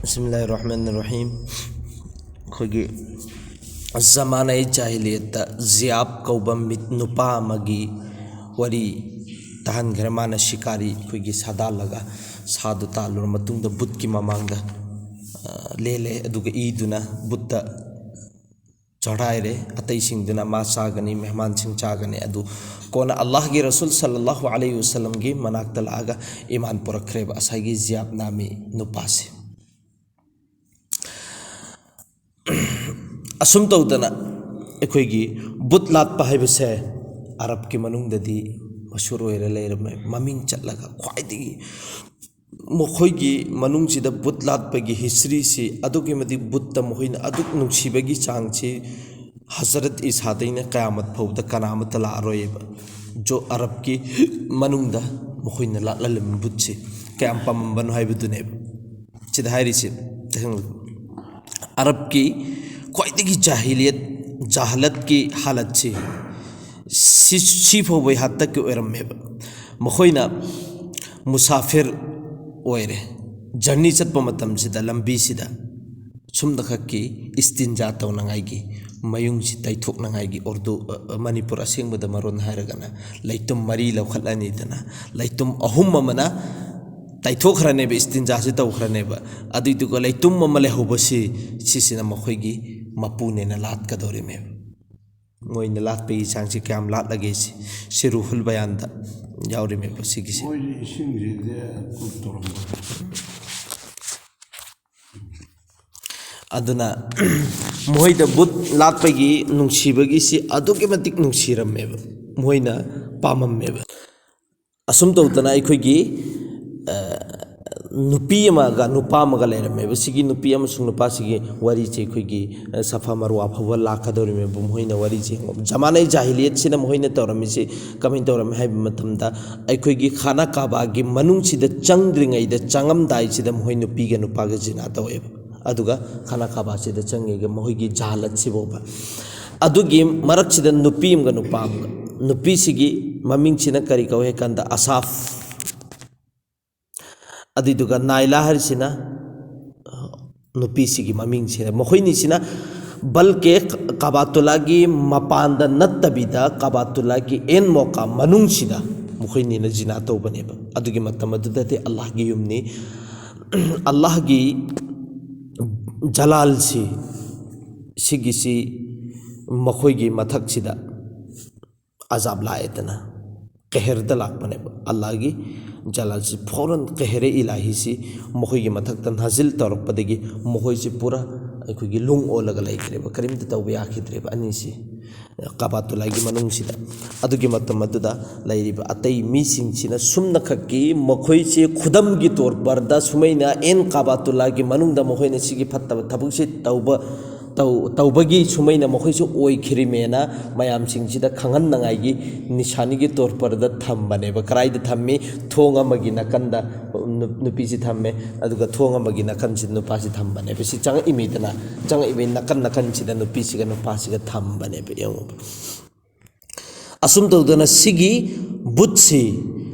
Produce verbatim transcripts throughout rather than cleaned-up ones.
ꯕꯤꯁꯃꯤꯜꯂꯥꯍꯤꯔ ꯔꯍꯃꯥꯅꯤꯔ ꯔꯍꯤꯝ꯫ ꯑꯩꯈꯣꯏꯒꯤ ꯖꯃꯥꯅꯥꯏ ꯖꯥꯍꯤꯂꯤꯌꯠꯇ ꯖꯤꯌꯥꯕ ꯀꯧꯕ ꯃꯤꯠ ꯅꯨꯄꯥ ꯑꯃꯒꯤ ꯋꯥꯔꯤ ꯇꯥꯍꯟꯈ꯭ꯔꯦ꯫ ꯃꯥꯅ ꯁꯤꯀꯥꯔꯤ ꯑꯩꯈꯣꯏꯒꯤ ꯁꯥ ꯗꯥꯜꯂꯒ ꯁꯥꯗꯨ ꯇꯥꯜꯂꯨꯔ ꯃꯇꯨꯡꯗ ꯕꯨꯠꯀꯤ ꯃꯃꯥꯡꯗ, ꯑ, ꯂꯦꯜꯂꯦ, ꯑꯗꯨꯒ ꯏꯗꯨꯅ ꯕꯨꯠꯇ ꯆꯥꯔꯥꯏꯔꯦ꯫ ꯑꯇꯩꯁꯤꯡꯗꯨꯅ ꯃꯥ ꯆꯥꯒꯅꯤ, ꯃꯦꯍꯃꯥꯟꯁꯤꯡ ꯆꯥꯒꯅꯤ꯫ ꯑꯗꯨ ꯀꯣꯟꯅ ꯑꯜꯂꯥꯍꯒꯤ ꯔꯁꯨꯜ ꯁꯜꯂꯜꯂꯥꯍꯨ ꯑꯂꯩꯍꯤ ꯋꯁꯜꯂꯝꯒꯤ ꯃꯅꯥꯛꯇ ꯂꯥꯛꯑꯒ ꯏꯃꯥꯟ ꯄꯨꯔꯛꯈ꯭ꯔꯦꯕ ꯉꯁꯥꯏꯒꯤ ꯖꯤꯌꯥꯕ ꯅꯥꯃꯤ ꯅꯨꯄꯥꯁꯦ꯫ ꯑꯁꯨꯝ ꯇꯧꯗꯅ ꯑꯩꯈꯣꯏꯒꯤ ꯕꯨꯠ ꯂꯥꯠꯄ ꯍꯥꯏꯕꯁꯦ ꯑꯔꯕꯀꯤ ꯃꯅꯨꯡꯗꯗꯤ ꯃꯁꯍꯨꯔ ꯑꯣꯏꯔ ꯂꯩꯔꯝꯃꯦ꯫ ꯃꯃꯤꯡ ꯆꯠꯂꯒ ꯈ꯭ꯋꯥꯏꯗꯒꯤ ꯃꯈꯣꯏꯒꯤ ꯃꯅꯨꯡꯁꯤꯗ ꯕꯨꯠ ꯂꯥꯠꯄꯒꯤ ꯍꯤꯁꯇ꯭ꯔꯤꯁꯤ ꯑꯗꯨꯛꯀꯤ ꯃꯇꯤꯛ ꯕꯨꯠꯇ ꯃꯈꯣꯏꯅ ꯑꯗꯨꯛ ꯅꯨꯡꯁꯤꯕꯒꯤ ꯆꯥꯡꯁꯤ ꯍꯖꯔꯠ ꯏꯁꯥꯗꯩꯅ ꯀꯌꯥꯃꯠ ꯐꯥꯎꯕꯗ ꯀꯅꯥ ꯑꯃꯠꯇ ꯂꯥꯛꯑꯔꯣꯏꯕ꯫ ꯖꯣ ꯑꯔꯕꯀꯤ ꯃꯅꯨꯡꯗ ꯃꯈꯣꯏꯅ ꯂꯥꯠꯍꯜꯂꯝꯃꯤ ꯕꯨꯠꯁꯤ ꯀꯌꯥꯝ ꯄꯥꯝꯃꯝꯕꯅꯣ ꯍꯥꯏꯕꯗꯨꯅꯦꯕ ꯁꯤꯗ ꯍꯥꯏꯔꯤꯁꯦ꯫ ꯑꯔꯕꯀꯤ ꯈ꯭ꯋꯥꯏꯗꯒꯤ ꯖꯥꯍꯤꯂꯤꯌꯠ, ꯖꯥꯍꯂꯠꯀꯤ ꯍꯥꯂꯠꯁꯤ ꯁꯤ, ꯁꯤ ꯐꯥꯎꯕꯩ ꯍꯥꯛꯇꯛꯀꯤ ꯑꯣꯏꯔꯝꯃꯦꯕ꯫ ꯃꯈꯣꯏꯅ ꯃꯨꯁꯥꯐꯤꯔ ꯑꯣꯏꯔꯦ꯫ ꯖꯔꯅꯤ ꯆꯠꯄ ꯃꯇꯝꯁꯤꯗ ꯂꯝꯕꯤꯁꯤꯗ ꯁꯨꯝꯗꯈꯛꯀꯤ ꯏꯁꯇꯤꯟꯖꯥ ꯇꯧꯅꯉꯥꯏꯒꯤ, ꯃꯌꯨꯡꯁꯤ ꯇꯩꯊꯣꯛꯅꯉꯥꯏꯒꯤ, ꯎꯔꯗꯨ, ꯑ, ꯃꯅꯤꯄꯨꯔ ꯑꯁꯦꯡꯕꯗ ꯃꯔꯣꯟ ꯍꯥꯏꯔꯒꯅ ꯂꯩꯇꯨꯝ ꯃꯔꯤ ꯂꯧꯈꯠꯂꯅꯤꯗꯅ, ꯂꯩꯇꯨꯝ ꯑꯍꯨꯝ ꯑꯃꯅ ꯇꯩꯊꯣꯛꯈ꯭ꯔꯅꯦꯕ, ꯏꯁꯇꯤꯟꯖꯥꯁꯤ ꯇꯧꯈ꯭ꯔꯅꯦꯕ꯫ ꯑꯗꯨꯏꯗꯨꯒ ꯂꯩꯇꯨꯝ ꯑꯃ ꯂꯩꯍꯧꯕꯁꯤ, ꯁꯤꯁꯤꯅ ꯃꯈꯣꯏꯒꯤ ꯃꯄꯨꯅꯦꯅ ꯂꯥꯠꯀꯗꯧꯔꯤꯃꯦꯕ꯫ ꯃꯣꯏꯅ ꯂꯥꯠꯄꯒꯤ ꯆꯥꯡꯁꯤ ꯀꯌꯥꯝ ꯂꯥꯠꯂꯒꯦ ꯁꯤ, ꯁꯤ ꯔꯨꯍꯨꯜ ꯕꯌꯥꯟꯗ ꯌꯥꯎꯔꯤꯃꯦꯕ ꯁꯤꯒꯤꯁꯦ꯫ ꯃꯣꯏꯁꯦ ꯏꯁꯤꯡꯁꯤꯗꯤ ꯀꯨꯜ ꯇꯧꯔꯝꯕ꯫ ꯑꯗꯨꯅ ꯃꯈꯣꯏꯗ ꯕꯨꯠ ꯂꯥꯠꯄꯒꯤ ꯅꯨꯡꯁꯤꯕꯒꯤꯁꯤ ꯑꯗꯨꯛꯀꯤ ꯃꯇꯤꯛ ꯅꯨꯡꯁꯤꯔꯝꯃꯦꯕ, ꯃꯈꯣꯏꯅ ꯄꯥꯝꯃꯝꯃꯦꯕ꯫ ꯑꯁꯨꯝ ꯇꯧꯗꯅ ꯑꯩꯈꯣꯏꯒꯤ, ꯑ, ꯅꯨꯄꯤ ꯑꯃꯒ ꯅꯨꯄꯥ ꯑꯃꯒ ꯂꯩꯔꯝꯃꯦꯕ꯫ ꯁꯤꯒꯤ ꯅꯨꯄꯤ ꯑꯃꯁꯨꯡ ꯅꯨꯄꯥꯁꯤꯒꯤ ꯋꯥꯔꯤꯁꯦ ꯑꯩꯈꯣꯏꯒꯤ, ꯑ, ꯁꯐꯥ ꯃꯔꯋꯥ ꯐꯥꯎꯕ ꯂꯥꯛꯀꯗꯧꯔꯤꯃꯦꯕ꯫ ꯃꯈꯣꯏꯅ ꯋꯥꯔꯤꯁꯦ ꯌꯦꯡꯉꯣ꯫ ꯖꯃꯥꯅꯥꯏ ꯖꯥꯍꯤꯂꯤꯌꯠꯁꯤꯅ ꯃꯈꯣꯏꯅ ꯇꯧꯔꯝꯃꯤꯁꯤ ꯀꯃꯥꯏꯅ ꯇꯧꯔꯝꯃꯤ ꯍꯥꯏꯕ ꯃꯇꯝꯗ, ꯑꯩꯈꯣꯏꯒꯤ ꯈꯥꯅꯥ ꯀꯥꯕꯥꯒꯤ ꯃꯅꯨꯡꯁꯤꯗ ꯆꯪꯗ꯭ꯔꯤꯉꯩꯗ, ꯆꯪꯉꯝꯗꯥꯏꯁꯤꯗ ꯃꯈꯣꯏ ꯅꯨꯄꯤꯒ ꯅꯨꯄꯥꯒ ꯖꯤꯅꯥ ꯇꯧꯋꯦꯕ꯫ ꯑꯗꯨꯒ ꯈꯥꯅꯥ ꯀꯥꯕꯥꯁꯤꯗ ꯆꯪꯉꯤꯒ ꯃꯈꯣꯏꯒꯤ ꯖꯍꯥꯂꯠꯁꯤꯐꯥꯎꯕ꯫ ꯑꯗꯨꯒꯤ ꯃꯔꯛꯁꯤꯗ ꯅꯨꯄꯤ ꯑꯃꯒ ꯅꯨꯄꯥ ꯑꯃꯒ, ꯅꯨꯄꯤꯁꯤꯒꯤ ꯃꯃꯤꯡꯁꯤꯅ ꯀꯔꯤ ꯀꯧꯏ ꯍꯥꯏ ꯀꯥꯟꯗ ꯑꯁꯥꯐ, ꯑꯗꯨꯏꯗꯨꯒ ꯅꯥꯏꯂꯥ ꯍꯥꯏꯔꯤꯁꯤꯅ ꯅꯨꯄꯤꯁꯤꯒꯤ ꯃꯃꯤꯡꯁꯤꯅ, ꯃꯈꯣꯏꯅꯤꯁꯤꯅ ꯕꯜꯀꯦ ꯀꯥꯕꯥꯇꯨꯜꯂꯥꯒꯤ ꯃꯄꯥꯟꯗ ꯅꯠꯇꯕꯤꯗ ꯀꯥꯕꯥꯇꯨꯜꯂꯥꯒꯤ ꯑꯦꯟ ꯃꯣꯀꯥ ꯃꯅꯨꯡꯁꯤꯗ ꯃꯈꯣꯏꯅꯤꯅ ꯖꯤꯅꯥ ꯇꯧꯕꯅꯦꯕ꯫ ꯑꯗꯨꯒꯤ ꯃꯇꯝ ꯑꯗꯨꯗꯗꯤ ꯑꯜꯂꯥꯍꯒꯤ ꯌꯨꯝꯅꯤ꯫ ꯑꯜꯂꯥꯍꯒꯤ ꯖꯂꯥꯜꯁꯤ, ꯁꯤꯒꯤꯁꯤ ꯃꯈꯣꯏꯒꯤ ꯃꯊꯛꯁꯤꯗ ꯑꯖꯥꯕ ꯂꯥꯛꯑꯦꯗꯅ, ꯀꯦꯍꯔꯗ ꯂꯥꯛꯄꯅꯦꯕ꯫ ꯑꯜꯂꯥꯍꯒꯤ ꯖꯂꯥꯜꯁꯤ ꯐꯧꯔꯟ ꯀꯦꯍꯔꯦ ꯏꯂꯥꯍꯤꯁꯤ ꯃꯈꯣꯏꯒꯤ ꯃꯊꯛꯇ ꯅꯥꯖꯤꯜ ꯇꯧꯔꯛꯄꯗꯒꯤ ꯃꯈꯣꯏꯁꯤ ꯄꯨꯔꯥ ꯑꯩꯈꯣꯏꯒꯤ ꯂꯨꯡ ꯑꯣꯜꯂꯒ ꯂꯩꯈ꯭ꯔꯦꯕ, ꯀꯔꯤꯝꯇ ꯇꯧꯕ ꯌꯥꯈꯤꯗ꯭ꯔꯦꯕ ꯑꯅꯤꯁꯤ ꯀꯥꯕꯥꯇꯨꯜꯂꯥꯒꯤ ꯃꯅꯨꯡꯁꯤꯗ꯫ ꯑꯗꯨꯒꯤ ꯃꯇꯝ ꯑꯗꯨꯗ ꯂꯩꯔꯤꯕ ꯑꯇꯩ ꯃꯤꯁꯤꯡꯁꯤꯅ ꯁꯨꯝꯅꯈꯛꯀꯤ ꯃꯈꯣꯏꯁꯤ ꯈꯨꯗꯝꯒꯤ ꯇꯣꯔꯄꯔꯗ ꯁꯨꯃꯩꯅ ꯑꯦꯟ ꯀꯥꯕꯥꯇꯨꯜꯂꯥꯒꯤ ꯃꯅꯨꯡꯗ ꯃꯈꯣꯏꯅ ꯁꯤꯒꯤ ꯐꯠꯇꯕ ꯊꯕꯛꯁꯤ ꯇꯧꯕ ꯇꯧ-, ꯇꯧꯕꯒꯤ ꯁꯨꯃꯩꯅ ꯃꯈꯣꯏꯁꯨ ꯑꯣꯏꯈꯤꯔꯤꯃꯦꯅ ꯃꯌꯥꯝꯁꯤꯡꯁꯤꯗ ꯈꯪꯍꯟꯅꯉꯥꯏꯒꯤ ꯅꯤꯁꯥꯅꯤꯒꯤ ꯇꯣꯔꯄꯔꯗ ꯊꯝꯕꯅꯦꯕ꯫ ꯀꯔꯥꯏꯗ ꯊꯝꯃꯤ? ꯊꯣꯡ ꯑꯃꯒꯤ ꯅꯥꯀꯟꯗ ꯅꯨ-, ꯅꯨꯄꯤꯁꯤ ꯊꯝꯃꯦ, ꯑꯗꯨꯒ ꯊꯣꯡ ꯑꯃꯒꯤ ꯅꯥꯀꯟꯁꯤꯗ ꯅꯨꯄꯥꯁꯤ ꯊꯝꯕꯅꯦꯕ꯫ ꯁꯤ ꯆꯪꯉꯛꯏꯃꯤꯗꯅ, ꯆꯪꯉꯛꯏꯕ ꯅꯥꯀꯟ ꯅꯥꯀꯟꯁꯤꯗ ꯅꯨꯄꯤꯁꯤꯒ ꯅꯨꯄꯥꯁꯤꯒ ꯊꯝꯕꯅꯦꯕ꯫ ꯌꯦꯡꯉꯨꯕ꯫ ꯑꯁꯨꯝ ꯇꯧꯗꯅ ꯁꯤꯒꯤ ꯕꯨꯠꯁꯤ,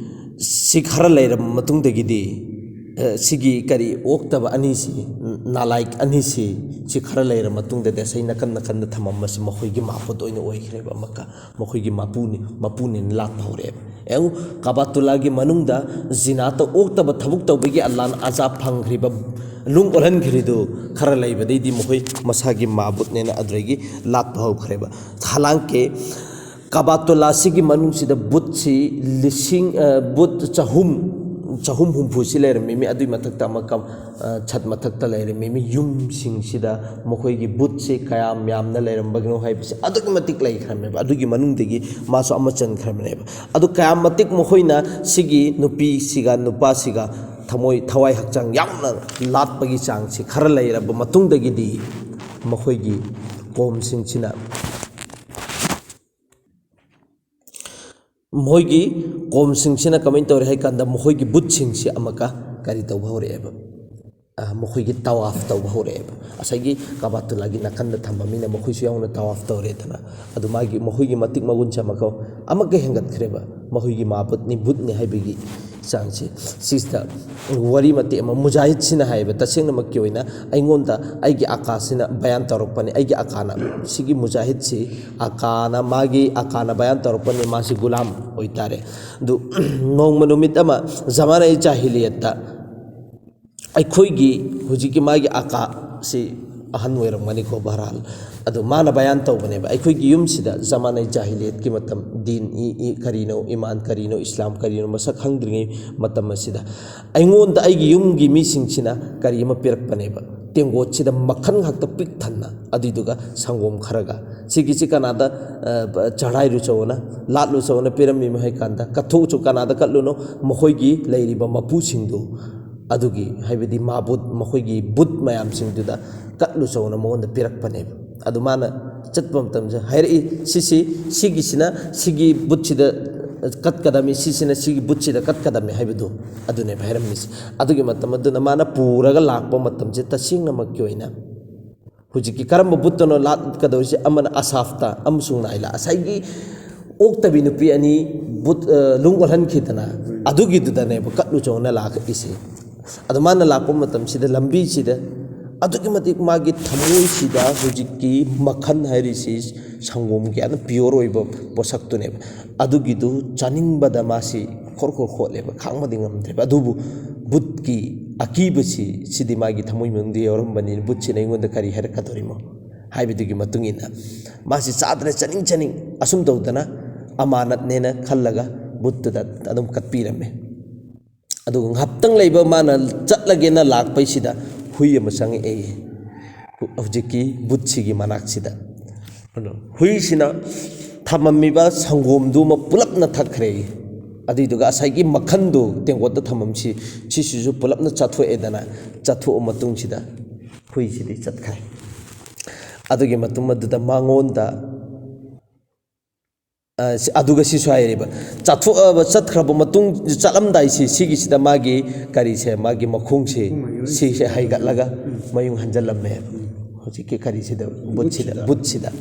ꯁꯤ ꯈꯔ ꯂꯩꯔꯕ ꯃꯇꯨꯡꯗꯒꯤꯗꯤ, ꯑ, ꯁꯤꯒꯤ ꯀꯔꯤ ꯑꯣꯛꯇꯕ ꯑꯅꯤꯁꯤ, ꯅꯥꯂꯥꯏꯛ ꯑꯅꯤꯁꯤ, ꯁꯤ ꯈꯔ ꯂꯩꯔꯕ ꯃꯇꯨꯡꯗꯗꯤ ꯑꯁꯩ ꯅꯥꯀꯟ ꯅꯥꯀꯟꯗ ꯊꯝꯃꯝꯕꯁꯤ ꯃꯈꯣꯏꯒꯤ ꯃꯥꯕꯨꯠ ꯑꯣꯏꯅ ꯑꯣꯏꯈ꯭ꯔꯦꯕ꯫ ꯑꯃꯨꯛꯀ ꯃꯈꯣꯏꯒꯤ ꯃꯄꯨꯅꯤ, ꯃꯄꯨꯅꯦꯅ ꯂꯥꯠꯄ ꯍꯧꯔꯛꯑꯦꯕ꯫ ꯌꯦꯡꯉꯨ, ꯀꯥꯕꯥꯇꯨꯜꯂꯥꯒꯤ ꯃꯅꯨꯡꯗ ꯖꯤꯅꯥꯇ ꯑꯣꯛꯇꯕ ꯊꯕꯛ ꯇꯧꯕꯒꯤ ꯑꯜꯂꯥꯅ ꯑꯖꯥꯕ ꯐꯪꯈ꯭ꯔꯤꯕ, ꯂꯨꯡ ꯑꯣꯜꯍꯟꯈ꯭ꯔꯤꯗꯨ ꯈꯔ ꯂꯩꯕꯗꯩꯗꯤ ꯃꯈꯣꯏ ꯃꯁꯥꯒꯤ ꯃꯥꯕꯨꯠꯅꯦꯅ ꯑꯗꯨꯗꯒꯤ ꯂꯥꯠꯄ ꯍꯧꯈ꯭ꯔꯦꯕ꯫ ꯍꯥꯂꯥꯡꯀꯦ ꯀꯥꯕꯥꯇꯨꯜꯂꯥꯁꯤꯒꯤ ꯃꯅꯨꯡꯁꯤꯗ ꯕꯨꯠꯁꯤ ꯂꯤꯁꯤꯡ, ꯑ, ꯕꯨꯠ ꯆꯍꯨꯝ, ꯆꯍꯨꯝ ꯍꯨꯝꯐꯨꯁꯤ ꯂꯩꯔꯝꯃꯤ꯫ ꯃꯤ ꯑꯗꯨꯒꯤ ꯃꯊꯛꯇ ꯑꯃ ꯀꯝ-, ꯑ, ꯁꯠ ꯃꯊꯛꯇ ꯂꯩꯔꯝꯃꯤ꯫ ꯃꯤ ꯌꯨꯝꯁꯤꯡꯁꯤꯗ ꯃꯈꯣꯏꯒꯤ ꯕꯨꯠꯁꯤ ꯀꯌꯥꯝ ꯌꯥꯝꯅ ꯂꯩꯔꯝꯕꯒꯤꯅꯣ ꯍꯥꯏꯕꯁꯤ ꯑꯗꯨꯛꯀꯤ ꯃꯇꯤꯛ ꯂꯩꯈ꯭ꯔꯝꯃꯦꯕ꯫ ꯑꯗꯨꯒꯤ ꯃꯅꯨꯡꯗꯒꯤ ꯃꯥꯁꯨ ꯑꯃ ꯆꯟꯈ꯭ꯔꯕꯅꯦꯕ꯫ ꯑꯗꯨ ꯀꯌꯥꯝ ꯃꯇꯤꯛ ꯃꯈꯣꯏꯅ ꯁꯤꯒꯤ ꯅꯨꯄꯤꯁꯤꯒ ꯅꯨꯄꯥꯁꯤꯒ ꯊꯃꯣꯏ, ꯊꯋꯥꯏ ꯍꯛꯆꯥꯡ ꯌꯥꯎꯅ ꯂꯥꯠꯄꯒꯤ ꯆꯥꯡꯁꯤ ꯈꯔ ꯂꯩꯔꯕ ꯃꯇꯨꯡꯗꯒꯤꯗꯤ ꯃꯈꯣꯏꯒꯤ ꯀꯣꯝꯁꯤꯡꯁꯤꯅ ꯃꯣꯏꯒꯤ ꯀꯣꯝꯁꯤꯡꯁꯤꯅ ꯀꯃꯥꯏꯅ ꯇꯧꯔꯦ ꯍꯥꯏ ꯀꯥꯟꯗ, ꯃꯈꯣꯏꯒꯤ ꯕꯨꯠꯁꯤꯡꯁꯤ ꯑꯃꯨꯛꯀ ꯀꯔꯤ ꯇꯧꯕ ꯍꯧꯔꯛꯑꯦꯕ? ꯑ, ꯃꯈꯣꯏꯒꯤ ꯇꯋꯥꯐ ꯇꯧꯕ ꯍꯧꯔꯛꯑꯦꯕ꯫ ꯉꯁꯥꯏꯒꯤ ꯀꯥꯕꯥꯇꯨꯜꯂꯥꯒꯤ ꯅꯥꯀꯟꯗ ꯊꯝꯕ ꯃꯤꯅ ꯃꯈꯣꯏꯁꯨ ꯌꯥꯎꯅ ꯇꯋꯥꯐ ꯇꯧꯔꯦꯗꯅ꯫ ꯑꯗꯨ ꯃꯥꯒꯤ, ꯃꯈꯣꯏꯒꯤ ꯃꯇꯤꯛ ꯃꯒꯨꯟꯁꯦ ꯑꯃꯨꯛꯀ, ꯑꯃꯨꯛꯀ ꯍꯦꯟꯒꯠꯈ꯭ꯔꯦꯕ꯫ ꯃꯈꯣꯏꯒꯤ ꯃꯥꯕꯨꯠꯅꯤ, ꯕꯨꯠꯅꯤ ꯍꯥꯏꯕꯒꯤ ꯆꯥꯡꯁꯤ ꯁꯤꯁꯤꯗ ꯋꯥꯔꯤ ꯃꯇꯦꯛ ꯑꯃ, ꯃꯨꯖꯥꯍꯤꯗꯁꯤꯅ ꯍꯥꯏꯌꯦꯕ, "ꯇꯁꯦꯡꯅꯃꯛꯀꯤ ꯑꯣꯏꯅ ꯑꯩꯉꯣꯟꯗ ꯑꯩꯒꯤ ꯑꯀꯥꯁꯤꯅ ꯕꯌꯥꯟ ꯇꯧꯔꯛꯄꯅꯤ, ꯑꯩꯒꯤ ꯑꯀꯥꯅ", ꯁꯤꯒꯤ ꯃꯨꯖꯥꯍꯤꯗꯁꯤ ꯑꯀꯥꯅ, ꯃꯥꯒꯤ ꯑꯀꯥꯅ ꯕꯌꯥꯟ ꯇꯧꯔꯛꯄꯅꯤ, ꯃꯥꯁꯤ ꯒꯨꯂꯥꯝ ꯑꯣꯏꯇꯥꯔꯦ꯫ ꯑꯗꯨ ꯅꯣꯡꯃ ꯅꯨꯃꯤꯠ ꯑꯃ ꯖꯃꯥꯅꯥ ꯖꯥꯍꯤꯂꯤꯌꯠꯇ ꯑꯩꯈꯣꯏꯒꯤ ꯍꯧꯖꯤꯛꯀꯤ ꯃꯥꯒꯤ ꯑꯀꯥꯁꯤ ꯑꯍꯟ ꯑꯣꯏꯔꯝꯒꯅꯤꯀꯣ, ꯕꯍꯔꯍꯥꯜ꯫ ꯑꯗꯣ ꯃꯥꯅ ꯕꯌꯥꯟ ꯇꯧꯕꯅꯦꯕ, ꯑꯩꯈꯣꯏꯒꯤ ꯌꯨꯝꯁꯤꯗ ꯖꯃꯥꯅꯥ ꯖꯥꯍꯤꯂꯤꯌꯠꯀꯤ ꯃꯇꯝ, ꯗꯤꯟ ꯏ, ꯏ, ꯀꯔꯤꯅꯣ, ꯏꯃꯥꯟ ꯀꯔꯤꯅꯣ, ꯏꯁꯂꯥꯝ ꯀꯔꯤꯅꯣ ꯃꯁꯛ ꯈꯪꯗ꯭ꯔꯤꯉꯩ ꯃꯇꯝ ꯑꯁꯤꯗ ꯑꯩꯉꯣꯟꯗ ꯑꯩꯒꯤ ꯌꯨꯝꯒꯤ ꯃꯤꯁꯤꯡꯁꯤꯅ ꯀꯔꯤ ꯑꯃ ꯄꯤꯔꯛꯄꯅꯦꯕ, ꯇꯦꯡꯀꯣꯠꯁꯤꯗ ꯃꯈꯟ ꯉꯥꯛꯇ ꯄꯤꯛ ꯊꯟꯅ, ꯑꯗꯨꯏꯗꯨꯒ ꯁꯪꯒꯣꯝ ꯈꯔꯒ꯫ ꯁꯤꯒꯤꯁꯤ ꯀꯅꯥꯗ, ꯑ, ꯆꯥꯔꯥꯏꯔꯨꯆꯣꯅ, ꯂꯥꯠꯂꯨꯆꯣꯅ ꯄꯤꯔꯝꯃꯤ ꯍꯥꯏ ꯀꯥꯟꯗ, "ꯀꯠꯊꯣꯛꯎꯆꯣ, ꯀꯅꯥꯗ ꯀꯠꯂꯨꯅꯣ? ꯃꯈꯣꯏꯒꯤ ꯂꯩꯔꯤꯕ ꯃꯄꯨꯁꯤꯡꯗꯨ, ꯑꯗꯨꯒꯤ, ꯍꯥꯏꯕꯗꯤ ꯃꯥꯕꯨꯠ, ꯃꯈꯣꯏꯒꯤ ꯕꯨꯠ ꯃꯌꯥꯝꯁꯤꯡꯗꯨꯗ ꯀꯠꯂꯨꯆꯣꯅ ꯃꯉꯣꯟꯗ ꯄꯤꯔꯛꯄꯅꯦꯕ"꯫ ꯑꯗꯨ ꯃꯥꯅ ꯆꯠꯄ ꯃꯇꯝꯗ ꯍꯥꯏꯔꯛꯏ, "ꯁꯤꯁꯤ, ꯁꯤꯒꯤꯁꯤꯅ ꯁꯤꯒꯤ ꯕꯨꯠꯁꯤꯗ ꯀꯠꯀꯗꯝꯃꯤ, ꯁꯤꯁꯤꯅ ꯁꯤꯒꯤ ꯕꯨꯠꯁꯤꯗ ꯀꯠꯀꯗꯝꯃꯤ" ꯍꯥꯏꯕꯗꯨ ꯑꯗꯨꯅꯦꯕ ꯍꯥꯏꯔꯝꯃꯤꯁꯦ꯫ ꯑꯗꯨꯒꯤ ꯃꯇꯝ ꯑꯗꯨꯅ ꯃꯥꯅ ꯄꯨꯔꯒ ꯂꯥꯛꯄ ꯃꯇꯝꯁꯦ, ꯇꯁꯦꯡꯅꯃꯛꯀꯤ ꯑꯣꯏꯅ ꯍꯧꯖꯤꯛꯀꯤ ꯀꯔꯝꯕ ꯕꯨꯠꯇꯅꯣ ꯂꯥꯠꯀꯗꯧꯔꯤꯁꯦ? ꯑꯃꯅ ꯑꯁꯥꯐꯇ, ꯑꯃꯁꯨꯡ ꯅꯥꯏꯂꯥ, ꯉꯁꯥꯏꯒꯤ ꯑꯣꯛꯇꯕꯤ ꯅꯨꯄꯤ ꯑꯅꯤ ꯕꯨꯠ, ꯑ, ꯂꯨꯡ ꯑꯣꯜꯍꯟꯈꯤꯗꯅ, ꯑꯗꯨꯒꯤꯗꯨꯗꯅꯦꯕ ꯀꯠꯂꯨ ꯆꯣꯅ ꯂꯥꯛꯏꯁꯦ꯫ ꯑꯗꯣ ꯃꯥꯅ ꯂꯥꯛꯄ ꯃꯇꯝꯁꯤꯗ ꯂꯝꯕꯤꯁꯤꯗ ꯑꯗꯨꯛꯀꯤ ꯃꯇꯤꯛ ꯃꯥꯒꯤ ꯊꯃꯣꯏꯁꯤꯗ ꯍꯧꯖꯤꯛꯀꯤ ꯃꯈꯟ ꯍꯥꯏꯔꯤꯁꯤ ꯁꯪꯒꯣꯝꯒꯤ ꯌꯥꯝꯅ pure ꯑꯣꯏꯕ ꯄꯣꯠꯁꯛꯇꯨꯅꯦꯕ꯫ ꯑꯗꯨꯒꯤꯗꯨ ꯆꯥꯅꯤꯡꯕꯗ ꯃꯥꯁꯤ ꯈꯣꯔ ꯈꯣꯔ ꯈꯣꯠꯂꯦꯕ, ꯈꯥꯡꯕꯗꯤ ꯉꯝꯗ꯭ꯔꯦꯕ꯫ ꯑꯗꯨꯕꯨ ꯕꯨꯠꯀꯤ ꯑꯀꯤꯕꯁꯤ, ꯁꯤꯗꯤ ꯃꯥꯒꯤ ꯊꯃꯣꯏ ꯃꯅꯨꯡꯗ ꯌꯥꯎꯔꯝꯕꯅꯤ, ꯕꯨꯠꯁꯤꯅ ꯑꯩꯉꯣꯟꯗ ꯀꯔꯤ ꯍꯥꯏꯔꯛꯀꯗꯧꯔꯤꯃꯣ ꯍꯥꯏꯕꯗꯨꯒꯤ ꯃꯇꯨꯡ ꯏꯟꯅ ꯃꯥꯁꯤ ꯆꯥꯗ꯭ꯔꯦ, ꯆꯥꯅꯤꯡ ꯆꯥꯅꯤꯡ ꯑꯁꯨꯝ ꯇꯧꯗꯅ ꯑꯃꯥꯅꯠꯅꯦꯅ ꯈꯜꯂꯒ ꯕꯨꯠꯇꯨꯗ ꯑꯗꯨꯝ ꯀꯠꯄꯤꯔꯝꯃꯦ꯫ ꯑꯗꯨꯒ ꯉꯥꯏꯍꯥꯛꯇꯪ ꯂꯩꯕ ꯃꯥꯅ ꯆꯠꯂꯒꯦꯅ ꯂꯥꯛꯄꯩꯁꯤꯗ ꯍꯨꯏ ꯑꯃ ꯆꯪꯉꯛꯑꯦ ꯍꯧꯖꯤꯛꯀꯤ ꯕꯨꯠꯁꯤꯒꯤ ꯃꯅꯥꯛꯁꯤꯗ꯫ ꯑꯗꯣ ꯍꯨꯏꯁꯤꯅ ꯊꯝꯃꯝꯃꯤꯕ ꯁꯪꯒꯣꯝꯗꯨꯃ ꯄꯨꯂꯞꯅ ꯊꯛꯈ꯭ꯔꯦ꯫ ꯑꯗꯨꯏꯗꯨꯒ ꯉꯁꯥꯏꯒꯤ ꯃꯈꯟꯗꯣ ꯇꯦꯡꯀꯣꯠꯇ ꯊꯝꯃꯝꯁꯤ, ꯁꯤꯁꯤꯁꯨ ꯄꯨꯂꯞꯅ ꯆꯥꯊꯣꯛꯑꯦꯗꯅ, ꯆꯥꯊꯣꯛꯑ ꯃꯇꯨꯡꯁꯤꯗ ꯍꯨꯏꯁꯤꯗꯤ ꯆꯠꯈ꯭ꯔꯦ꯫ ꯑꯗꯨꯒꯤ ꯃꯇꯨꯡ ꯑꯗꯨꯗ ꯃꯉꯣꯟꯗ ꯑ, ꯁꯤ-, ꯑꯗꯨꯒ ꯁꯤꯁꯨ ꯍꯥꯏꯔꯤꯕ, ꯆꯥꯊꯣꯛꯑꯕ, ꯆꯠꯈ꯭ꯔꯕ ꯃꯇꯨꯡ, ꯆꯠꯂꯝꯗꯥꯏꯁꯤ, ꯁꯤꯒꯤꯁꯤꯗ ꯃꯥꯒꯤ ꯀꯔꯤꯁꯦ, ꯃꯥꯒꯤ ꯃꯈꯣꯡꯁꯦ, ꯁꯤꯁꯦ ꯍꯥꯏꯒꯠꯂꯒ ꯃꯌꯨꯡ ꯍꯟꯖꯜꯂꯝꯃꯦ꯫ ꯍꯧꯖꯤꯛꯀꯤ ꯀꯔꯤꯁꯤꯗ, ꯕꯨꯠꯁꯤꯗ, ꯕꯨꯠꯁꯤꯗ꯫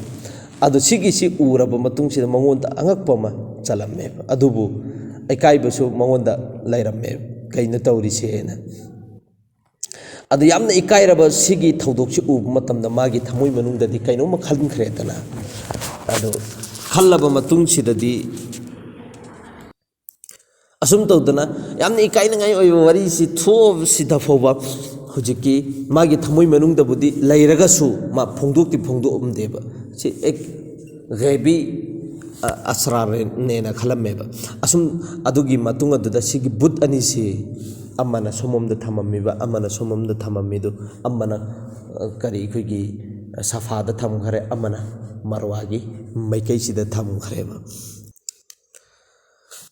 ꯑꯗꯣ ꯁꯤꯒꯤꯁꯤ ꯎꯔꯕ ꯃꯇꯨꯡꯁꯤꯗ ꯃꯉꯣꯟꯗ ꯑꯉꯛꯄ ꯑꯃ ꯆꯜꯂꯝꯃꯦꯕ꯫ ꯑꯗꯨꯕꯨ ꯏꯀꯥꯏꯕꯁꯨ ꯃꯉꯣꯟꯗ ꯂꯩꯔꯝꯃꯦ꯫ ꯀꯩꯅꯣ ꯇꯧꯔꯤꯁꯦꯅ꯫ ꯑꯗꯨ ꯌꯥꯝꯅ ꯏꯀꯥꯏꯔꯕ ꯁꯤꯒꯤ ꯊꯧꯗꯣꯛꯁꯤ ꯎꯕ ꯃꯇꯝꯗ ꯃꯥꯒꯤ ꯊꯃꯣꯏ ꯃꯅꯨꯡꯗꯗꯤ ꯀꯩꯅꯣꯝꯃ ꯈꯟꯈ꯭ꯔꯦꯗꯅ꯫ ꯑꯗꯨ ꯈꯜꯂꯕ ꯃꯇꯨꯡꯁꯤꯗꯗꯤ ꯑꯁꯨꯝ ꯇꯧꯗꯅ ꯌꯥꯝꯅ ꯏꯀꯥꯏꯅꯤꯡꯉꯥꯏ ꯑꯣꯏꯕ ꯋꯥꯔꯤꯁꯤ ꯊꯣꯛꯑꯕꯁꯤꯗ ꯐꯥꯎꯕ ꯍꯧꯖꯤꯛꯀꯤ ꯃꯥꯒꯤ ꯊꯃꯣꯏ ꯃꯅꯨꯡꯗꯕꯨꯗꯤ ꯂꯩꯔꯒꯁꯨ ꯃꯥ ꯐꯣꯡꯗꯣꯛꯇꯤ ꯐꯣꯡꯗꯣꯛꯑꯝꯗꯦꯕ꯫ ꯁꯤ ꯑꯦꯛ ꯒꯩꯕꯤ, ꯑ, ꯑꯁꯔꯥꯔꯅꯦꯅ ꯈꯜꯂꯝꯃꯦꯕ꯫ ꯑꯁꯨꯝ ꯑꯗꯨꯒꯤ ꯃꯇꯨꯡ ꯑꯗꯨꯗ ꯁꯤꯒꯤ ꯕꯨꯠ ꯑꯅꯤꯁꯤ ꯑꯃꯅ ꯁꯣꯝꯂꯣꯝꯗ ꯊꯝꯃꯝꯃꯤꯕ, ꯑꯃꯅ ꯁꯣꯝꯂꯣꯝꯗ ꯊꯝꯃꯝꯃꯤꯗꯨ, ꯑꯃꯅ, ꯑ, ꯀꯔꯤ, ꯑꯩꯈꯣꯏꯒꯤ ꯁꯐꯥꯗ ꯊꯝꯈ꯭ꯔꯦ, ꯑꯃꯅ ꯃꯔꯋꯥꯒꯤ ꯃꯥꯏꯀꯩꯁꯤꯗ ꯊꯝꯈ꯭ꯔꯦꯕ꯫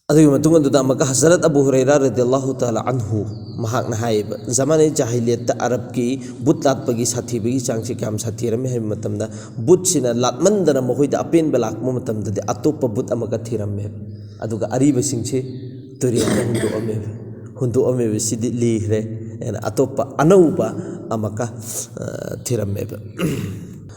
ꯑꯗꯨꯒꯤ ꯃꯇꯨꯡ ꯑꯗꯨꯗ ꯑꯃꯨꯛꯀ ꯍꯖꯔꯠ ꯑꯕꯨ ꯍꯨꯔꯩꯔꯥ ꯔꯗꯤꯌꯜꯂꯥꯍꯨ ꯇꯥꯂꯥ ꯑꯟꯍꯨ ꯃꯍꯥꯛꯅ ꯍꯥꯏꯌꯦꯕ, ꯖꯃꯥꯅꯦ ꯖꯥꯍꯤꯂꯤꯌꯠꯇ ꯑꯔꯕꯀꯤ ꯕꯨꯠ ꯂꯥꯠꯄꯒꯤ ꯁꯥꯊꯤꯕꯒꯤ ꯆꯥꯡꯁꯤ ꯀꯌꯥꯝ ꯁꯥꯊꯤꯔꯝꯃꯤ ꯍꯥꯏꯕ ꯃꯇꯝꯗ, ꯕꯨꯠꯁꯤꯅ ꯂꯥꯠꯃꯟꯗꯅ ꯃꯈꯣꯏꯗ ꯑꯄꯦꯟꯕ ꯂꯥꯛꯄ ꯃꯇꯝꯗꯗꯤ ꯑꯇꯣꯞꯄ ꯕꯨꯠ ꯑꯃꯒ ꯊꯤꯔꯝꯃꯦꯕ꯫ ꯑꯗꯨꯒ ꯑꯔꯤꯕꯁꯤꯡꯁꯤ ꯇꯨꯔꯦꯜꯗ ꯍꯨꯟꯗꯣꯛꯑꯝꯃꯦꯕ꯫ ꯍꯨꯟꯗꯣꯛꯑꯝꯃꯦꯕ, ꯁꯤꯗꯤ ꯂꯤꯈ꯭ꯔꯦ꯫ ꯑꯩꯅ ꯑꯇꯣꯞꯄ ꯑꯅꯧꯕ ꯑꯃꯨꯛꯀ, ꯑ, ꯊꯤꯔꯝꯃꯦꯕ꯫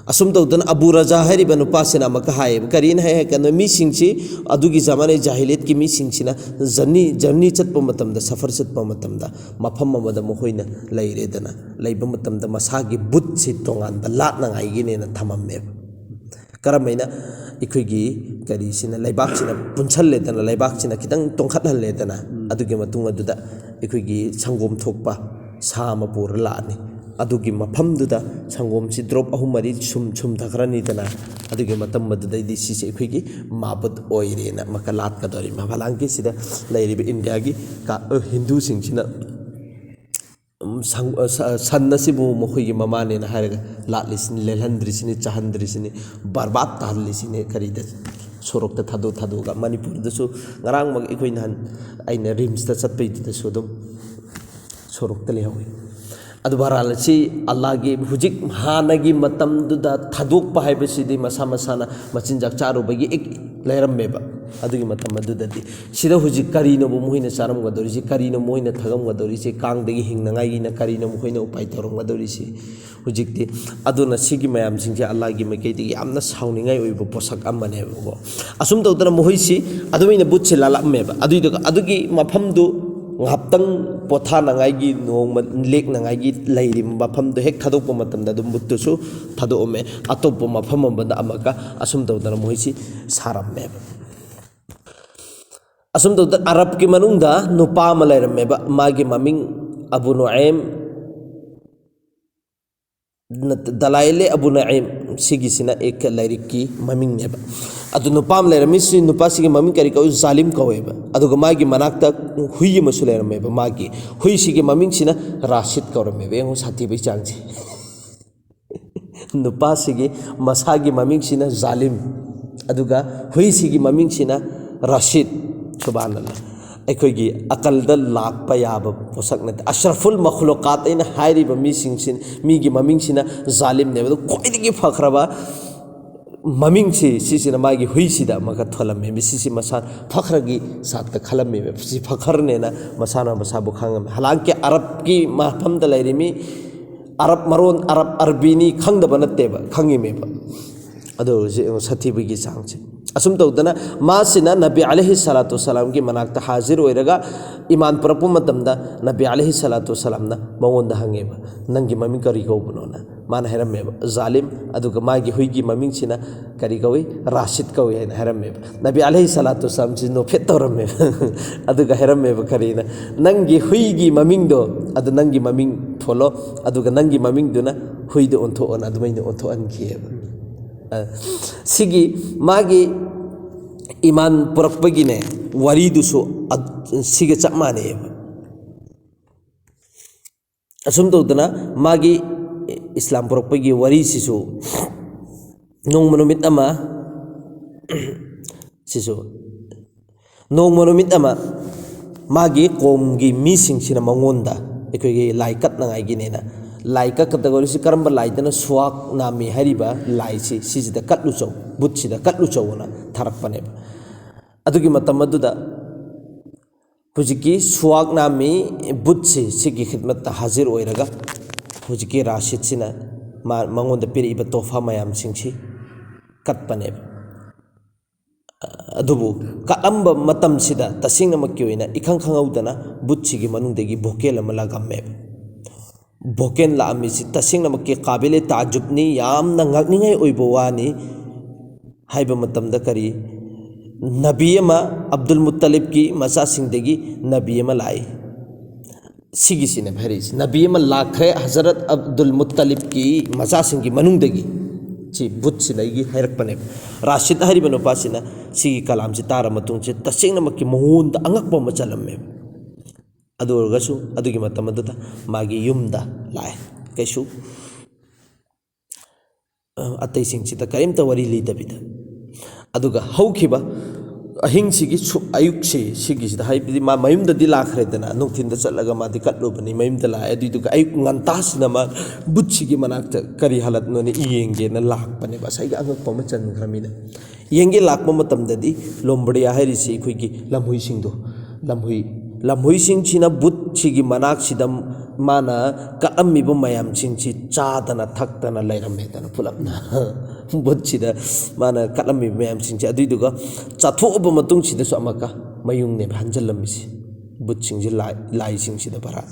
ꯑꯁꯨꯝ ꯇꯧꯗꯅ ꯑꯕꯨ ꯔꯖꯥ ꯍꯥꯏꯔꯤꯕ ꯅꯨꯄꯥꯁꯤꯅ ꯑꯃꯨꯛꯀ ꯍꯥꯏꯌꯦꯕ, ꯀꯔꯤꯅ ꯍꯥꯏ ꯍꯥꯏ ꯀꯥꯟꯗ, ꯃꯤꯁꯤꯡꯁꯤ ꯑꯗꯨꯒꯤ ꯖꯃꯥꯅꯦ ꯖꯥꯍꯤꯂꯤꯌꯠꯀꯤ ꯃꯤꯁꯤꯡꯁꯤꯅ ꯖꯔꯅꯤ, ꯖꯔꯅꯤ ꯆꯠꯄ ꯃꯇꯝꯗ, ꯁꯐꯔ ꯆꯠꯄ ꯃꯇꯝꯗ ꯃꯐꯝ ꯑꯃꯗ ꯃꯈꯣꯏꯅ ꯂꯩꯔꯦꯗꯅ, ꯂꯩꯕ ꯃꯇꯝꯗ ꯃꯁꯥꯒꯤ ꯕꯨꯠꯁꯤ ꯇꯣꯉꯥꯟꯕ ꯂꯥꯠꯅꯉꯥꯏꯒꯤꯅꯦꯅ ꯊꯝꯃꯝꯃꯦꯕ꯫ ꯀꯔꯝꯍꯥꯏꯅ ꯑꯩꯈꯣꯏꯒꯤ ꯀꯔꯤꯁꯤꯅ, ꯂꯩꯕꯥꯛꯁꯤꯅ ꯄꯨꯟꯁꯜꯂꯦꯗꯅ, ꯂꯩꯕꯥꯛꯁꯤꯅ ꯈꯤꯇꯪ ꯇꯣꯡꯈꯠꯍꯜꯂꯦꯗꯅ, ꯑꯗꯨꯒꯤ ꯃꯇꯨꯡ ꯑꯗꯨꯗ ꯑꯩꯈꯣꯏꯒꯤ ꯁꯪꯒꯣꯝ ꯊꯣꯛꯄ ꯁꯥ ꯑꯃ ꯄꯨꯔ ꯂꯥꯛꯑꯅꯤ꯫ ꯑꯗꯨꯒꯤ ꯃꯐꯝꯗꯨꯗ ꯁꯪꯒꯣꯝꯁꯤ ꯗ꯭ꯔꯣꯞ ꯑꯍꯨꯝ ꯃꯔꯤ ꯁꯨꯝ ꯁꯨꯝꯊꯈ꯭ꯔꯅꯤꯗꯅ, ꯑꯗꯨꯒꯤ ꯃꯇꯝ ꯑꯗꯨꯗꯩꯗꯤ ꯁꯤꯁꯦ ꯑꯩꯈꯣꯏꯒꯤ ꯃꯥꯕꯨꯠ ꯑꯣꯏꯔꯦꯅ ꯑꯃꯨꯛꯀ ꯂꯥꯠꯀꯗꯧꯔꯤ꯫ ꯃꯐꯂꯥꯡꯒꯤ ꯁꯤꯗ ꯂꯩꯔꯤꯕ ꯏꯟꯗꯤꯌꯥꯒꯤ ꯀ-, ꯍꯤꯟꯗꯨꯁꯤꯡꯁꯤꯅ, ꯎꯝ, ꯁꯪ-, ꯑ, ꯁ-, ꯁꯟ ꯑꯁꯤꯕꯨ ꯃꯈꯣꯏꯒꯤ ꯃꯃꯥꯅꯦꯅ ꯍꯥꯏꯔꯒ ꯂꯥꯠꯂꯤꯁꯤꯅꯤ, ꯂꯦꯜꯍꯟꯗ꯭ꯔꯤꯁꯤꯅꯤ, ꯆꯥꯍꯟꯗ꯭ꯔꯤꯁꯤꯅꯤ, ꯕꯔꯕꯥꯠ ꯇꯥꯍꯜꯂꯤꯁꯤꯅꯤ꯫ ꯀꯔꯤꯗ? ꯁꯣꯔꯣꯛꯇ ꯊꯥꯗꯣꯛ ꯊꯥꯗꯣꯛꯑꯒ꯫ ꯃꯅꯤꯄꯨꯔꯗꯁꯨ ꯉꯔꯥꯡꯃꯛ ꯑꯩꯈꯣꯏ ꯅꯍꯥꯟ, ꯑꯩꯅ ꯔꯤꯝꯁꯇ ꯆꯠꯄꯩꯗꯨꯗꯁꯨ ꯑꯗꯨꯝ ꯁꯣꯔꯣꯛꯇ ꯂꯩꯍꯧꯋꯤ꯫ ꯑꯗꯨ ꯚꯥꯔꯥꯅꯥꯁꯤ ꯑꯜꯂꯥꯒꯤ ꯍꯧꯖꯤꯛ ꯍꯥꯟꯅꯒꯤ ꯃꯇꯝꯗꯨꯗ ꯊꯥꯗꯣꯛꯄ ꯍꯥꯏꯕꯁꯤꯗꯤ ꯃꯁꯥ ꯃꯁꯥꯅ ꯃꯆꯤꯟꯖꯥꯛ ꯆꯥꯔꯨꯕꯒꯤ ꯑꯦꯛ ꯂꯩꯔꯝꯃꯦꯕ꯫ ꯑꯗꯨꯒꯤ ꯃꯇꯝ ꯑꯗꯨꯗꯗꯤ꯫ ꯁꯤꯗ ꯍꯧꯖꯤꯛ ꯀꯔꯤꯅꯣꯕ ꯃꯈꯣꯏꯅ ꯆꯥꯔꯝꯒꯗꯧꯔꯤꯁꯤ, ꯀꯔꯤꯅꯣ ꯃꯈꯣꯏꯅ ꯊꯛꯂꯝꯒꯗꯧꯔꯤꯁꯤ, ꯀꯥꯡꯗꯒꯤ ꯍꯤꯡꯅꯉꯥꯏꯒꯤꯅ ꯀꯔꯤꯅꯣ ꯃꯈꯣꯏꯅ ꯎꯄꯥꯏ ꯇꯧꯔꯝꯒꯗꯧꯔꯤꯁꯤ? ꯍꯧꯖꯤꯛꯇꯤ ꯑꯗꯨꯅ ꯁꯤꯒꯤ ꯃꯌꯥꯝꯁꯤꯡꯁꯦ ꯑꯜꯂꯥꯍꯒꯤ ꯃꯥꯏꯀꯩꯗꯒꯤ ꯌꯥꯝꯅ ꯁꯥꯎꯅꯤꯡꯉꯥꯏ ꯑꯣꯏꯕ ꯄꯣꯠꯁꯛ ꯑꯃꯅꯦꯕꯀꯣ꯫ ꯑꯁꯨꯝ ꯇꯧꯗꯅ ꯃꯈꯣꯏꯁꯤ ꯑꯗꯨꯃꯥꯏꯅ ꯕꯨꯠꯁꯤ ꯂꯥꯜꯂꯛꯑꯝꯃꯦꯕ꯫ ꯑꯗꯨꯏꯗꯨꯒ ꯑꯗꯨꯒꯤ ꯃꯐꯝꯗꯨ ꯉꯥꯏꯍꯥꯛꯇꯪ ꯄꯣꯊꯥꯅꯉꯥꯏꯒꯤ, ꯅꯣꯡꯃ ꯂꯦꯛꯅꯉꯥꯏꯒꯤ ꯂꯩꯔꯤꯕ ꯃꯐꯝꯗꯨ ꯍꯦꯛ ꯊꯥꯗꯣꯛꯄ ꯃꯇꯝꯗ ꯑꯗꯨꯝ ꯕꯨꯠꯇꯨꯁꯨ ꯊꯥꯗꯣꯛꯑꯝꯃꯦ꯫ ꯑꯇꯣꯞꯄ ꯃꯐꯝ ꯑꯃꯗ ꯑꯃꯨꯛꯀ ꯑꯁꯨꯝ ꯇꯧꯗꯅ ꯃꯈꯣꯏꯁꯤ ꯁꯥꯔꯝꯃꯦꯕ꯫ ꯑꯁꯨꯝ ꯇꯧꯗꯅ ꯑꯔꯕꯀꯤ ꯃꯅꯨꯡꯗ ꯅꯨꯄꯥ ꯑꯃ ꯂꯩꯔꯝꯃꯦꯕ, ꯃꯥꯒꯤ ꯃꯃꯤꯡ ꯑꯕꯨ ꯅꯨꯑꯦꯝ, ꯗꯂꯥꯏꯂꯦ ꯑꯕꯨ ꯅꯑꯤꯝ, ꯁꯤꯒꯤꯁꯤꯅ ꯑꯦꯛ ꯂꯥꯏꯔꯤꯛꯀꯤ ꯃꯃꯤꯡꯅꯦꯕ꯫ ꯑꯗꯨ ꯅꯨꯄꯥ ꯑꯃ ꯂꯩꯔꯝꯃꯤ, ꯁꯤ ꯅꯨꯄꯥꯁꯤꯒꯤ ꯃꯃꯤꯡ ꯀꯔꯤ ꯀꯧꯏ? ꯖꯥꯂꯤꯝ ꯀꯧꯋꯦꯕ꯫ ꯑꯗꯨꯒ ꯃꯥꯒꯤ ꯃꯅꯥꯛꯇ ꯍꯨꯏ ꯑꯃꯁꯨ ꯂꯩꯔꯝꯃꯦꯕ꯫ ꯃꯥꯒꯤ ꯍꯨꯏꯁꯤꯒꯤ ꯃꯃꯤꯡꯁꯤꯅ ꯔꯥꯁꯤꯗ ꯀꯧꯔꯝꯃꯦꯕ꯫ ꯌꯦꯡꯉꯨ ꯁꯥꯊꯤꯕꯩ ꯆꯥꯡꯁꯦ꯫ ꯅꯨꯄꯥꯁꯤꯒꯤ ꯃꯁꯥꯒꯤ ꯃꯃꯤꯡꯁꯤꯅ ꯖꯥꯂꯤꯝ, ꯑꯗꯨꯒ ꯍꯨꯏꯁꯤꯒꯤ ꯃꯃꯤꯡꯁꯤꯅ ꯔꯥꯁꯤꯗ꯫ ꯁꯨꯕꯍꯥꯅꯜꯂꯥ꯫ ꯑꯩꯈꯣꯏꯒꯤ ꯑꯀꯜꯗ ꯂꯥꯛꯄ ꯌꯥꯕ ꯄꯣꯠꯁꯛ ꯅꯠꯇꯦ꯫ ꯑꯁ꯭ꯔꯐꯨꯜ ꯃꯈꯂꯨꯀꯥꯠ ꯑꯩꯅ ꯍꯥꯏꯔꯤꯕ ꯃꯤꯁꯤꯡꯁꯤ, ꯃꯤꯒꯤ ꯃꯃꯤꯡꯁꯤꯅ ꯖꯥꯂꯤꯝꯅꯦꯕ꯫ ꯑꯗꯨ ꯈ꯭ꯋꯥꯏꯗꯒꯤ ꯐꯈ꯭ꯔꯕ ꯃꯃꯤꯡꯁꯤ, ꯁꯤꯁꯤꯅ ꯃꯥꯒꯤ ꯍꯨꯏꯁꯤꯗ ꯑꯃꯈꯛ ꯊꯣꯜꯂꯝꯃꯦ꯫ ꯁꯤꯁꯤ ꯃꯁꯥ ꯐꯈ꯭ꯔꯒꯤ ꯁꯥꯠꯇ ꯈꯜꯂꯝꯃꯦꯕ꯫ ꯁꯤ ꯐꯈꯔꯅꯦꯅ ꯃꯁꯥꯅ ꯃꯁꯥꯕꯨ ꯈꯪꯉꯝꯃꯦ꯫ ꯍꯂꯥꯡꯀꯤ ꯑꯔꯕꯀꯤ ꯃꯐꯝꯗ ꯂꯩꯔꯤꯃꯤ, ꯑꯔꯕ ꯃꯔꯣꯟ, ꯑꯔꯕ, ꯑꯔꯕꯤꯅꯤ ꯈꯪꯗꯕ ꯅꯠꯇꯦꯕ, ꯈꯪꯉꯤꯃꯦꯕ꯫ ꯑꯗꯨ ꯍꯧꯖꯤꯛ ꯌꯦꯡꯉꯨ ꯁꯥꯊꯤꯕꯒꯤ ꯆꯥꯡꯁꯦ꯫ ꯑꯁꯨꯝ ꯇꯧꯗꯅ ꯃꯥꯁꯤꯅ ꯅꯕꯤ ꯑꯂꯩꯍꯤ ꯁꯂꯥꯇꯨ ꯋꯁꯁꯂꯥꯝꯒꯤ ꯃꯅꯥꯛꯇ ꯍꯥꯖꯤꯔ ꯑꯣꯏꯔꯒ ꯏꯃꯥꯟ ꯄꯨꯔꯛꯄ ꯃꯇꯝꯗ ꯅꯕꯤ ꯑꯂꯩꯍꯤ ꯁꯂꯥꯇꯨ ꯋꯁꯁꯂꯥꯝꯅ ꯃꯉꯣꯟꯗ ꯍꯪꯉꯦꯕ, "ꯅꯪꯒꯤ ꯃꯃꯤꯡ ꯀꯔꯤ ꯀꯧꯕꯅꯣꯅ?" ꯃꯥꯅ ꯍꯥꯏꯔꯝꯃꯦꯕ, "ꯖꯥꯂꯤꯝ", ꯑꯗꯨꯒ ꯃꯥꯒꯤ ꯍꯨꯏꯒꯤ ꯃꯃꯤꯡꯁꯤꯅ ꯀꯔꯤ ꯀꯧꯏ? "ꯔꯥꯁꯤꯗ" ꯀꯧꯏ ꯍꯥꯏꯅ ꯍꯥꯏꯔꯝꯃꯦꯕ꯫ ꯅꯕꯤ ꯑꯂꯩꯍꯤ ꯁꯂꯥꯇꯨ ꯋꯁꯁꯂꯥꯝꯁꯤ ꯅꯣꯛꯐꯦꯠ ꯇꯧꯔꯝꯃꯦꯕ꯫ ꯑꯗꯨꯒ ꯍꯥꯏꯔꯝꯃꯦꯕ ꯀꯔꯤꯅ, "ꯅꯪꯒꯤ ꯍꯨꯏꯒꯤ ꯃꯃꯤꯡꯗꯣ, ꯑꯗꯨ ꯅꯪꯒꯤ ꯃꯃꯤꯡ ꯊꯣꯜꯂꯣ, ꯑꯗꯨꯒ ꯅꯪꯒꯤ ꯃꯃꯤꯡꯗꯨꯅ ꯍꯨꯏꯗ ꯑꯣꯟꯊꯣꯛꯑꯣꯅ" ꯑꯗꯨꯃꯥꯏꯅ ꯑꯣꯟꯊꯣꯛꯍꯟꯈꯤꯑꯕ꯫ ꯑ, ꯁꯤꯒꯤ ꯃꯥꯒꯤ ꯏꯃꯥꯟ ꯄꯨꯔꯛꯄꯒꯤꯅꯦ ꯋꯥꯔꯤꯗꯨꯁꯨ ꯑ-, ꯁꯤꯒ ꯆꯞ ꯃꯥꯟꯅꯩꯑꯕ꯫ ꯑꯁꯨꯝ ꯇꯧꯗꯅ ꯃꯥꯒꯤ ꯏꯁꯂꯥꯝ ꯄꯨꯔꯛꯄꯒꯤ ꯋꯥꯔꯤꯁꯤꯁꯨ ꯅꯣꯡꯃ ꯅꯨꯃꯤꯠ ꯑꯃ, ꯁꯤꯁꯨ ꯅꯣꯡꯃ ꯅꯨꯃꯤꯠ ꯑꯃ ꯃꯥꯒꯤ ꯀꯣꯝꯒꯤ ꯃꯤꯁꯤꯡꯁꯤꯅ ꯃꯉꯣꯟꯗ ꯑꯩꯈꯣꯏꯒꯤ ꯂꯥꯏ ꯀꯠꯅꯉꯥꯏꯒꯤꯅꯦꯅ, ꯂꯥꯏ ꯀꯠꯀꯗꯧꯔꯤꯁꯤ ꯀꯔꯝꯕ ꯂꯥꯏꯗꯅ? ꯁꯨꯋꯥꯛ ꯅꯥꯝꯃꯤ ꯍꯥꯏꯔꯤꯕ ꯂꯥꯏꯁꯤ, ꯁꯤꯁꯤꯗ ꯀꯠꯂꯨ ꯆꯧ, ꯕꯨꯠꯁꯤꯗ ꯀꯠꯂꯨ ꯆꯧꯅ ꯊꯥꯔꯛꯄꯅꯦꯕ꯫ ꯑꯗꯨꯒꯤ ꯃꯇꯝ ꯑꯗꯨꯗ ꯍꯧꯖꯤꯛꯀꯤ ꯁꯨꯋꯥꯛ ꯅꯥꯃꯤ ꯕꯨꯠꯁꯤ ꯁꯤꯒꯤ ꯈꯤꯗꯃꯠꯇ ꯍꯥꯖꯤꯔ ꯑꯣꯏꯔꯒ ꯍꯧꯖꯤꯛꯀꯤ ꯔꯥꯁꯤꯗꯁꯤꯅ ꯃꯥ ꯃꯉꯣꯟꯗ ꯄꯤꯔꯛꯏꯕ ꯇꯣꯐꯥ ꯃꯌꯥꯝꯁꯤꯡꯁꯤ ꯀꯠꯄꯅꯦꯕ꯫ ꯑꯗꯨꯕꯨ ꯀꯠꯂꯝꯕ ꯃꯇꯝꯁꯤꯗ ꯇꯁꯦꯡꯅꯃꯛꯀꯤ ꯑꯣꯏꯅ ꯏꯈꯪ ꯈꯪꯍꯧꯗꯅ ꯕꯨꯠꯁꯤꯒꯤ ꯃꯅꯨꯡꯗꯒꯤ ꯚꯣꯀꯦꯜ ꯑꯃ ꯂꯥꯛꯑꯝꯃꯦꯕ꯫ ꯚꯣꯀꯦꯜ ꯂꯥꯛꯑꯝꯃꯤꯁꯤ ꯇꯁꯦꯡꯅꯃꯛꯀꯤ ꯀꯥꯕꯤꯂꯦ ꯇꯥꯖꯨꯕꯅꯤ, ꯌꯥꯝꯅ ꯉꯛꯅꯤꯡꯉꯥꯏ ꯑꯣꯏꯕ ꯋꯥꯅꯤ꯫ ꯍꯥꯏꯕ ꯃꯇꯝꯗ ꯀꯔꯤ, ꯅꯕꯤ ꯑꯃ, ꯑꯕꯗꯨꯜ ꯃꯨꯠꯇꯂꯤꯕꯀꯤ ꯃꯆꯥꯁꯤꯡꯗꯒꯤ ꯅꯕꯤ ꯑꯃ ꯂꯥꯛꯏ꯫ ꯁꯤꯒꯤꯁꯤꯅꯦꯕ ꯍꯥꯏꯔꯛꯏꯁꯤ, ꯅꯕꯤ ꯑꯃ ꯂꯥꯛꯈ꯭ꯔꯦ ꯍꯖꯔꯠ ꯑꯕꯗꯨꯜ ꯃꯨꯠꯇꯂꯤꯕꯀꯤ ꯃꯆꯥꯁꯤꯡꯒꯤ ꯃꯅꯨꯡꯗꯒꯤ꯫ ꯁꯤ ꯕꯨꯠꯁꯤꯅ ꯑꯩꯒꯤ ꯍꯥꯏꯔꯛꯄꯅꯦꯕ꯫ ꯔꯥꯁꯤꯗ ꯍꯥꯏꯔꯤꯕ ꯅꯨꯄꯥꯁꯤꯅ ꯁꯤꯒꯤ ꯀꯂꯥꯝꯁꯤ ꯇꯥꯔ ꯃꯇꯨꯡꯁꯦ ꯇꯁꯦꯡꯅꯃꯛꯀꯤ ꯃꯉꯣꯟꯗ ꯑꯉꯛꯄ ꯑꯃ ꯆꯜꯂꯝꯃꯦꯕ꯫ ꯑꯗꯨ ꯑꯣꯏꯔꯒꯁꯨ ꯑꯗꯨꯒꯤ ꯃꯇꯝ ꯑꯗꯨꯗ ꯃꯥꯒꯤ ꯌꯨꯝꯗ ꯂꯥꯛꯑꯦ꯫ ꯀꯩꯁꯨ ꯑ, ꯑꯇꯩꯁꯤꯡꯁꯤꯗ ꯀꯔꯤꯝꯇ ꯋꯥꯔꯤ ꯂꯤꯗꯕꯤꯗ꯫ ꯑꯗꯨꯒ ꯍꯧꯈꯤꯕ ꯑꯍꯤꯡꯁꯤꯒꯤ ꯁꯨ-, ꯑꯌꯨꯛꯁꯤ ꯁꯤꯒꯤꯁꯤꯗ, ꯍꯥꯏꯕꯗꯤ ꯃꯥ ꯃꯌꯨꯝꯗꯗꯤ ꯂꯥꯛꯈ꯭ꯔꯦꯗꯅ, ꯅꯨꯡꯊꯤꯟꯗ ꯆꯠꯂꯒ ꯃꯥꯗꯤ ꯀꯠꯂꯨꯕꯅꯤ, ꯃꯌꯨꯝꯗ ꯂꯥꯛꯑꯦ꯫ ꯑꯗꯨꯏꯗꯨꯒ ꯑꯌꯨꯛ ꯉꯟꯇꯥꯁꯤꯗ ꯃꯥ ꯕꯨꯠꯁꯤꯒꯤ ꯃꯅꯥꯛꯇ ꯀꯔꯤ ꯍꯥꯂꯠꯅꯣꯅꯦ ꯌꯦꯡꯒꯦꯅ ꯂꯥꯛꯄꯅꯦꯕ꯫ ꯉꯁꯥꯏꯒꯤ ꯑꯉꯛꯄ ꯑꯃ ꯆꯟꯈ꯭ꯔꯃꯤꯅ꯫ ꯌꯦꯡꯒꯦ ꯂꯥꯛꯄ ꯃꯇꯝꯗꯗꯤ ꯂꯣꯝꯕ꯭ꯔꯤꯌꯥ ꯍꯥꯏꯔꯤꯁꯤ ꯑꯩꯈꯣꯏꯒꯤ ꯂꯝꯍꯨꯏꯁꯤꯡꯗꯣ, ꯂꯝꯍꯨꯏ, ꯂꯝꯍꯨꯏꯁꯤꯡꯁꯤꯅ ꯕꯨꯠꯁꯤꯒꯤ ꯃꯅꯥꯛꯁꯤꯗ ꯃꯥꯅ ꯀꯠꯂꯝꯃꯤꯕ ꯃꯌꯥꯝꯁꯤꯡꯁꯤ ꯆꯥꯗꯅ ꯊꯛꯇꯅ ꯂꯩꯔꯝꯃꯦꯗꯅ ꯄꯨꯂꯞꯅ꯫ ꯕꯨꯠꯁꯤꯗ ꯃꯥꯅ ꯀꯠꯂꯝꯃꯤꯕ ꯃꯌꯥꯝꯁꯤꯡꯁꯦ, ꯑꯗꯨꯏꯗꯨꯒ ꯆꯥꯊꯣꯛꯑꯕ ꯃꯇꯨꯡꯁꯤꯗꯁꯨ ꯑꯃꯨꯛꯀ ꯃꯌꯨꯡꯅꯦꯕ ꯍꯟꯖꯜꯂꯝꯃꯤꯁꯤ, ꯕꯨꯠꯁꯤꯡꯁꯤ, ꯂꯥꯏ, ꯂꯥꯏꯁꯤꯡꯁꯤꯗ ꯚꯔꯥ꯫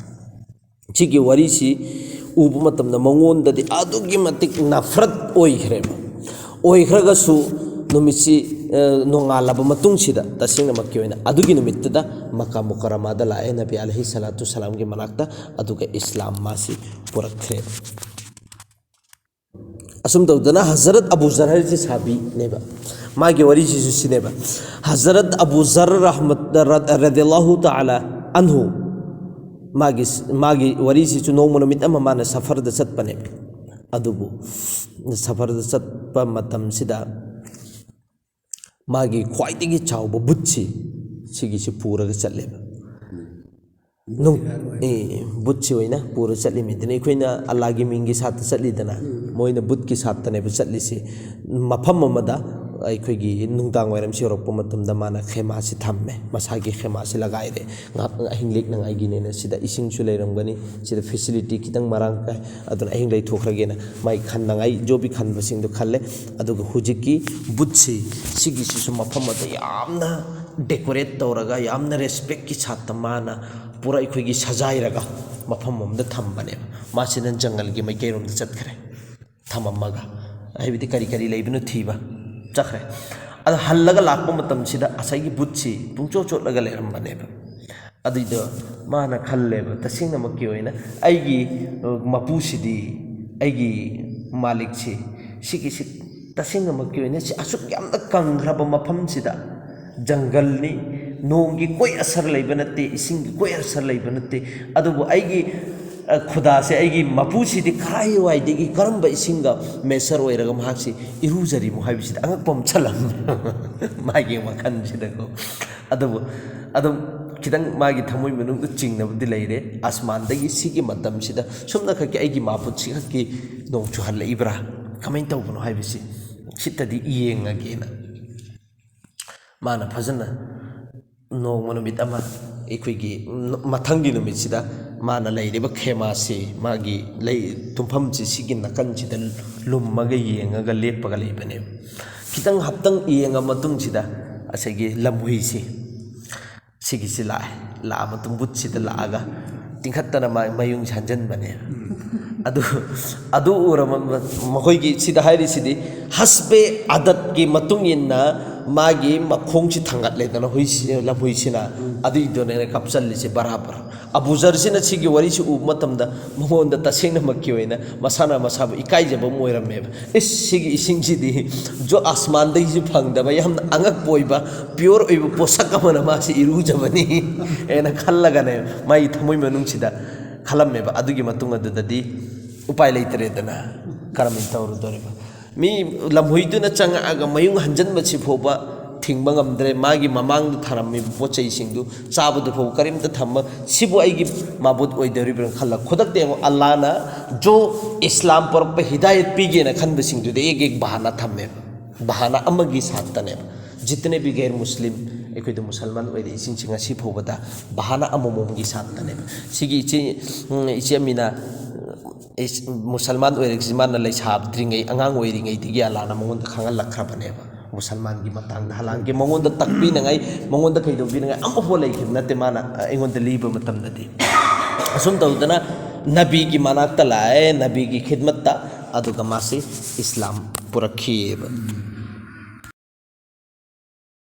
ꯁꯤꯒꯤ ꯋꯥꯔꯤꯁꯤ ꯎꯕ ꯃꯇꯝꯗ ꯃꯉꯣꯟꯗꯗꯤ ꯑꯗꯨꯛꯀꯤ ꯃꯇꯤꯛ ꯅꯐꯔꯠ ꯑꯣꯏꯈ꯭ꯔꯦꯕ꯫ ꯑꯣꯏꯈ꯭ꯔꯒꯁꯨ ꯅꯨꯃꯤꯠꯁꯤ, ꯑ, ꯅꯣꯡꯉꯥꯜꯂꯕ ꯃꯇꯨꯡꯁꯤꯗ ꯇꯁꯦꯡꯅꯃꯛꯀꯤ ꯑꯣꯏꯅ ꯑꯗꯨꯒꯤ ꯅꯨꯃꯤꯠꯇꯨꯗ ꯃꯀꯥ ꯃꯨꯀꯔꯃꯥꯗ ꯂꯥꯛꯑꯦ, ꯅꯕꯤ ꯑꯂꯩꯍꯤ ꯁꯂꯥꯇꯨ ꯁꯂꯥꯝꯒꯤ ꯃꯅꯥꯛꯇ, ꯑꯗꯨꯒ ꯏꯁꯂꯥꯝ ꯃꯥꯁꯤ ꯄꯨꯔꯛꯈ꯭ꯔꯦꯕ꯫ ꯑꯁꯨꯝ ꯇꯧꯗꯅ ꯍꯖꯔꯠ ꯑꯕꯨ ꯖꯔ ꯍꯥꯏꯔꯤꯁꯤ ꯁꯥꯕꯤꯅꯦꯕ꯫ ꯃꯥꯒꯤ ꯋꯥꯔꯤꯁꯤꯁꯨ ꯁꯤꯅꯦꯕ꯫ ꯍꯖꯔꯠ ꯑꯕꯨ ꯖꯔ ꯔꯍꯃꯠ-, ꯔ-, ꯔꯗꯤꯌꯜꯂꯥꯍꯨ ꯇꯥꯂꯥ ꯑꯟꯍꯨ, ꯃꯥꯒꯤ, ꯃꯥꯒꯤ ꯋꯥꯔꯤꯁꯤꯁꯨ ꯅꯣꯡꯃ ꯅꯨꯃꯤꯠ ꯑꯃ ꯃꯥꯅ ꯁꯐꯔꯗ ꯆꯠꯄꯅꯦꯕ꯫ ꯑꯗꯨꯕꯨ ꯁꯐꯔꯗ ꯆꯠꯄ ꯃꯇꯝꯁꯤꯗ ꯃꯥꯒꯤ ꯈ꯭ꯋꯥꯏꯗꯒꯤ ꯆꯥꯎꯕ ꯕꯨꯠꯁꯤ ꯁꯤꯒꯤꯁꯤ ꯄꯨꯔꯒ ꯆꯠꯂꯦꯕ꯫ ꯅꯨꯡ-, ꯑꯦ, ꯕꯨꯠꯁꯤ ꯑꯣꯏꯅ ꯄꯨꯔ ꯆꯠꯂꯤꯃꯤꯗꯅ꯫ ꯑꯩꯈꯣꯏꯅ ꯑꯜꯂꯥꯒꯤ ꯃꯤꯡꯒꯤ ꯁꯥꯠꯇ ꯆꯠꯂꯤꯗꯅ, ꯃꯣꯏꯅ ꯕꯨꯠꯀꯤ ꯁꯥꯠꯇꯅꯦꯕ ꯆꯠꯂꯤꯁꯤ꯫ ꯃꯐꯝ ꯑꯃꯗ ꯑꯩꯈꯣꯏꯒꯤ ꯅꯨꯡꯗꯥꯡ ꯋꯥꯏꯔꯝꯁꯤ ꯌꯧꯔꯛꯄ ꯃꯇꯝꯗ ꯃꯥꯅ ꯈꯦꯃꯥꯁꯤ ꯊꯝꯃꯦ, ꯃꯁꯥꯒꯤ ꯈꯦꯃꯥꯁꯤ ꯂꯒꯥꯏꯔꯦ꯫ ꯉꯥꯏꯍꯥꯛ ꯑꯍꯤꯡ ꯂꯦꯛꯅꯉꯥꯏꯒꯤꯅꯦꯅ꯫ ꯁꯤꯗ ꯏꯁꯤꯡꯁꯨ ꯂꯩꯔꯝꯒꯅꯤ, ꯁꯤꯗ ꯐꯦꯁꯤꯂꯤꯇꯤ ꯈꯤꯇꯪ ꯃꯔꯥꯡ ꯀꯥꯏ, ꯑꯗꯨꯅ ꯑꯍꯤꯡ ꯂꯩꯊꯣꯛꯈ꯭ꯔꯒꯦꯅ ꯃꯥꯏ ꯈꯟꯅꯉꯥꯏ ꯖꯣꯕꯤ ꯈꯟꯕꯁꯤꯡꯗꯣ ꯈꯜꯂꯦ꯫ ꯑꯗꯨꯒ ꯍꯧꯖꯤꯛꯀꯤ ꯕꯨꯠꯁꯤ, ꯁꯤꯒꯤꯁꯤꯁꯨ ꯃꯐꯝ ꯑꯗ ꯌꯥꯝꯅ ꯗꯦꯀꯣꯔꯦꯠ ꯇꯧꯔꯒ, ꯌꯥꯝꯅ ꯔꯦꯁꯄꯦꯛꯀꯤ ꯁꯥꯠꯇ ꯃꯥꯅ ꯄꯨꯔꯥ ꯑꯩꯈꯣꯏꯒꯤ ꯁꯖꯥꯏꯔꯒ ꯃꯐꯝ ꯑꯃꯗ ꯊꯝꯕꯅꯦꯕ꯫ ꯃꯥꯁꯤꯅ ꯖꯪꯒꯜꯒꯤ ꯃꯥꯏꯀꯩꯔꯣꯝꯗ ꯆꯠꯈ꯭ꯔꯦ꯫ ꯊꯝꯃꯝꯃꯒ, ꯍꯥꯏꯕꯗꯤ ꯀꯔꯤ ꯀꯔꯤ ꯂꯩꯕꯅꯣ ꯊꯤꯕ ꯆꯠꯈ꯭ꯔꯦ꯫ ꯑꯗ ꯍꯜꯂꯒ ꯂꯥꯛꯄ ꯃꯇꯝꯁꯤꯗ ꯉꯁꯥꯏꯒꯤ ꯕꯨꯠꯁꯤ ꯄꯨꯡꯆꯣꯠ ꯆꯣꯠꯂꯒ ꯂꯩꯔꯝꯕꯅꯦꯕ꯫ ꯑꯗꯨꯏꯗꯣ ꯃꯥꯅ ꯈꯜꯂꯦꯕ, ꯇꯁꯦꯡꯅꯃꯛꯀꯤ ꯑꯣꯏꯅ ꯑꯩꯒꯤ, ꯑ, ꯃꯄꯨꯁꯤꯗꯤ, ꯑꯩꯒꯤ ꯃꯥꯂꯤꯛꯁꯤ, ꯁꯤꯒꯤꯁꯤ ꯇꯁꯦꯡꯅꯃꯛꯀꯤ ꯑꯣꯏꯅ ꯁꯤ ꯑꯁꯨꯛ ꯌꯥꯝꯅ ꯀꯪꯈ꯭ꯔꯕ ꯃꯐꯝꯁꯤꯗ, ꯖꯪꯒꯜꯅꯤ, ꯅꯣꯡꯒꯤ ꯀꯣꯏ ꯑꯁꯔ ꯂꯩꯕ ꯅꯠꯇꯦ, ꯏꯁꯤꯡꯒꯤ ꯀꯣꯏ ꯑꯁꯔ ꯂꯩꯕ ꯅꯠꯇꯦ, ꯑꯗꯨꯕꯨ ꯑꯩꯒꯤ, ꯑ, ꯈꯨꯗꯥꯁꯦ, ꯑꯩꯒꯤ ꯃꯄꯨꯁꯤꯗꯤ ꯀꯔꯥꯏꯋꯥꯏꯗꯒꯤ, ꯀꯔꯝꯕ ꯏꯁꯤꯡꯒ ꯃꯦꯁꯔ ꯑꯣꯏꯔꯒ ꯃꯍꯥꯛꯁꯤ ꯏꯔꯨꯖꯔꯤꯃꯣ ꯍꯥꯏꯕꯁꯤꯗ ꯑꯉꯛꯄ ꯑꯃ ꯆꯜꯂꯝꯃꯦ꯫ ꯃꯥꯒꯤ ꯋꯥꯈꯜꯁꯤꯗꯀꯣ꯫ ꯑꯗꯨꯕꯨ ꯑꯗꯨꯝ ꯈꯤꯇꯪ ꯃꯥꯒꯤ ꯊꯃꯣꯏ ꯃꯅꯨꯡꯗ ꯆꯤꯡꯅꯕꯗꯤ ꯂꯩꯔꯦ꯫ ꯑꯁꯃꯥꯟꯗꯒꯤ ꯁꯤꯒꯤ ꯃꯇꯝꯁꯤꯗ ꯁꯨꯝꯅꯈꯛꯀꯤ ꯑꯩꯒꯤ ꯃꯥꯕꯨꯠꯁꯤꯈꯛꯀꯤ ꯅꯣꯡ ꯆꯨꯍꯜꯂꯛꯏꯕ꯭ꯔꯥ, ꯀꯃꯥꯏꯅ ꯇꯧꯕꯅꯣ ꯍꯥꯏꯕꯁꯤ ꯁꯤꯠꯇꯗꯤ ꯌꯦꯡꯉꯒꯦꯅ ꯃꯥꯅ ꯐꯖꯅ ꯅꯣꯡꯃ ꯅꯨꯃꯤꯠ ꯑꯃ ꯑꯩꯈꯣꯏꯒꯤ ꯃꯊꯪꯒꯤ ꯅꯨꯃꯤꯠꯁꯤꯗ ꯃꯥꯅ ꯂꯩꯔꯤꯕ ꯈꯦꯃꯥꯁꯤ, ꯃꯥꯒꯤ ꯂꯩ ꯇꯨꯝꯐꯝꯁꯤ, ꯁꯤꯒꯤ ꯅꯥꯀꯟꯁꯤꯗ ꯂꯨꯝꯃꯒ ꯌꯦꯡꯉꯒ ꯂꯦꯞꯄꯒ ꯂꯩꯕꯅꯦꯕ꯫ ꯈꯤꯇꯪ ꯍꯥꯞꯇꯪ ꯌꯦꯡꯉ ꯃꯇꯨꯡꯁꯤꯗ ꯉꯁꯥꯏꯒꯤ ꯂꯝꯍꯨꯏꯁꯤ, ꯁꯤꯒꯤꯁꯤ ꯂꯥꯛꯑꯦ꯫ ꯂꯥꯛꯑ ꯃꯇꯨꯡ ꯕꯨꯠꯁꯤꯗ ꯂꯥꯛꯑꯒ ꯇꯤꯡꯈꯠꯇꯅ ꯃꯥ ꯃꯌꯨꯡꯁꯤ ꯍꯟꯖꯟꯕꯅꯦ꯫ ꯑꯗꯨ, ꯑꯗꯨ ꯎꯔꯕ ꯃ-, ꯃꯈꯣꯏꯒꯤ ꯁꯤꯗ ꯍꯥꯏꯔꯤꯁꯤꯗꯤ ꯍꯁꯕꯦ ꯑꯗꯠꯀꯤ ꯃꯇꯨꯡ ꯏꯟꯅ ꯃꯥꯒꯤ ꯃꯈꯣꯡꯁꯤ ꯊꯥꯡꯒꯠꯂꯦꯗꯅ ꯍꯨꯏꯁꯤ, ꯂꯝꯍꯨꯏꯁꯤꯅ꯫ ꯑꯗꯨꯏꯗꯨꯅꯦ ꯀꯥꯞꯆꯜꯂꯤꯁꯦ ꯕꯔꯥꯕꯔ꯫ ꯑꯕꯨꯖꯔꯁꯤꯅ ꯁꯤꯒꯤ ꯋꯥꯔꯤꯁꯤ ꯎꯕ ꯃꯇꯝꯗ ꯃꯉꯣꯟꯗ ꯇꯁꯦꯡꯅꯃꯛꯀꯤ ꯑꯣꯏꯅ ꯃꯁꯥꯅ ꯃꯁꯥꯕꯨ ꯏꯀꯥꯏꯖꯕ ꯑꯃ ꯑꯣꯏꯔꯝꯃꯦꯕ꯫ ꯏꯁ, ꯁꯤꯒꯤ ꯏꯁꯤꯡꯁꯤꯗꯤ ꯖꯣ ꯑꯁꯃꯥꯟꯗꯒꯤꯁꯨ ꯐꯪꯗꯕ ꯌꯥꯝꯅ ꯑꯉꯛꯄ ꯑꯣꯏꯕ, ꯄꯤꯌꯣꯔ ꯑꯣꯏꯕ ꯄꯣꯠꯁꯛ ꯑꯃꯅ ꯃꯥꯁꯤ ꯏꯔꯨꯖꯕꯅꯤ ꯍꯥꯏꯅ ꯈꯜꯂꯒꯅꯦ, ꯃꯥꯒꯤ ꯊꯃꯣꯏ ꯃꯅꯨꯡꯁꯤꯗ ꯈꯜꯂꯝꯃꯦꯕ꯫ ꯑꯗꯨꯒꯤ ꯃꯇꯨꯡ ꯑꯗꯨꯗꯗꯤ ꯎꯄꯥꯏ ꯂꯩꯇ꯭ꯔꯦꯗꯅ, ꯀꯔꯝꯍꯥꯏꯅ ꯇꯧꯔꯨꯗꯣꯔꯤꯕ? ꯃꯤ ꯂꯝꯍꯨꯏꯗꯨꯅ ꯆꯪꯉꯛꯑꯒ ꯃꯌꯨꯡ ꯍꯟꯖꯟꯕꯁꯤ ꯐꯥꯎꯕ ꯊꯤꯡꯕ ꯉꯝꯗ꯭ꯔꯦ, ꯃꯥꯒꯤ ꯃꯃꯥꯡꯗ ꯊꯥꯔꯝꯃꯤꯕ ꯄꯣꯠ ꯆꯩꯁꯤꯡꯗꯨ ꯆꯥꯕꯗꯨ ꯐꯥꯎꯕ ꯀꯔꯤꯝꯇ ꯊꯝꯕ, ꯁꯤꯕꯨ ꯑꯩꯒꯤ ꯃꯥꯕꯨꯠ ꯑꯣꯏꯗꯧꯔꯤꯕ꯭ꯔꯥ ꯈꯜꯂ, ꯈꯨꯗꯛꯇ ꯌꯦꯡꯉꯣ, ꯑꯜꯂꯥꯅ ꯖꯣ ꯏꯁꯂꯥꯝ ꯄꯨꯔꯛꯄ ꯍꯤꯗꯥꯌꯠ ꯄꯤꯒꯦꯅ ꯈꯟꯕꯁꯤꯡꯗꯨꯗꯤ ꯑꯦꯛ ꯑꯦꯛ ꯕꯍꯥꯅꯥ ꯊꯝꯃꯦꯕ꯫ ꯕꯍꯥꯅꯥ ꯑꯃꯒꯤ ꯁꯥꯠꯇꯅꯦꯕ꯫ ꯖꯤꯇꯅꯦ ꯕꯤ ꯒꯩꯔ ꯃꯨꯁꯂꯤꯝ, ꯑꯩꯈꯣꯏꯗ ꯃꯨꯁꯜꯃꯥꯟ ꯑꯣꯏꯔꯛꯏꯁꯤꯡꯁꯤ ꯉꯁꯤ ꯐꯥꯎꯕꯗ ꯕꯍꯥꯅꯥ ꯑꯃꯃꯝꯒꯤ ꯁꯥꯠꯇꯅꯦꯕ꯫ ꯁꯤꯒꯤ ꯏꯆꯦ, ꯎꯝ, ꯏꯆꯦ ꯑꯃꯤꯅ, ꯏꯁ-, ꯃꯨꯁꯜꯃꯥꯟ ꯑꯣꯏꯔꯛꯏꯁꯤ ꯃꯥꯅ ꯂꯩꯁꯥꯗ꯭ꯔꯤꯉꯩ, ꯑꯉꯥꯡ ꯑꯣꯏꯔꯤꯉꯩꯗꯒꯤ ꯑꯜꯂꯥꯅ ꯃꯉꯣꯟꯗ ꯈꯪꯍꯜꯂꯛꯈ꯭ꯔꯕꯅꯦꯕ꯫ ꯃꯨꯁꯜꯃꯥꯟꯒꯤ ꯃꯇꯥꯡꯗ ꯍꯂꯥꯜꯒꯤ ꯃꯉꯣꯟꯗ ꯇꯥꯛꯄꯤꯅꯉꯥꯏ, ꯃꯉꯣꯟꯗ ꯀꯩꯗꯧꯕꯤꯅꯉꯥꯏ ꯑꯃꯐꯥꯎ ꯂꯩꯈꯤꯕ ꯅꯠꯇꯦ ꯃꯥꯅ ꯑꯩꯉꯣꯟꯗ ꯂꯤꯕ ꯃꯇꯝꯗꯗꯤ꯫ ꯑꯁꯨꯝ ꯇꯧꯗꯅ ꯅꯕꯤꯒꯤ ꯃꯅꯥꯛꯇ ꯂꯥꯛꯑꯦ, ꯅꯕꯤꯒꯤ ꯈꯤꯗꯃꯠꯇ, ꯑꯗꯨꯒ ꯃꯥꯁꯤ ꯏꯁꯂꯥꯝ ꯄꯨꯔꯛꯈꯤꯑꯕ꯫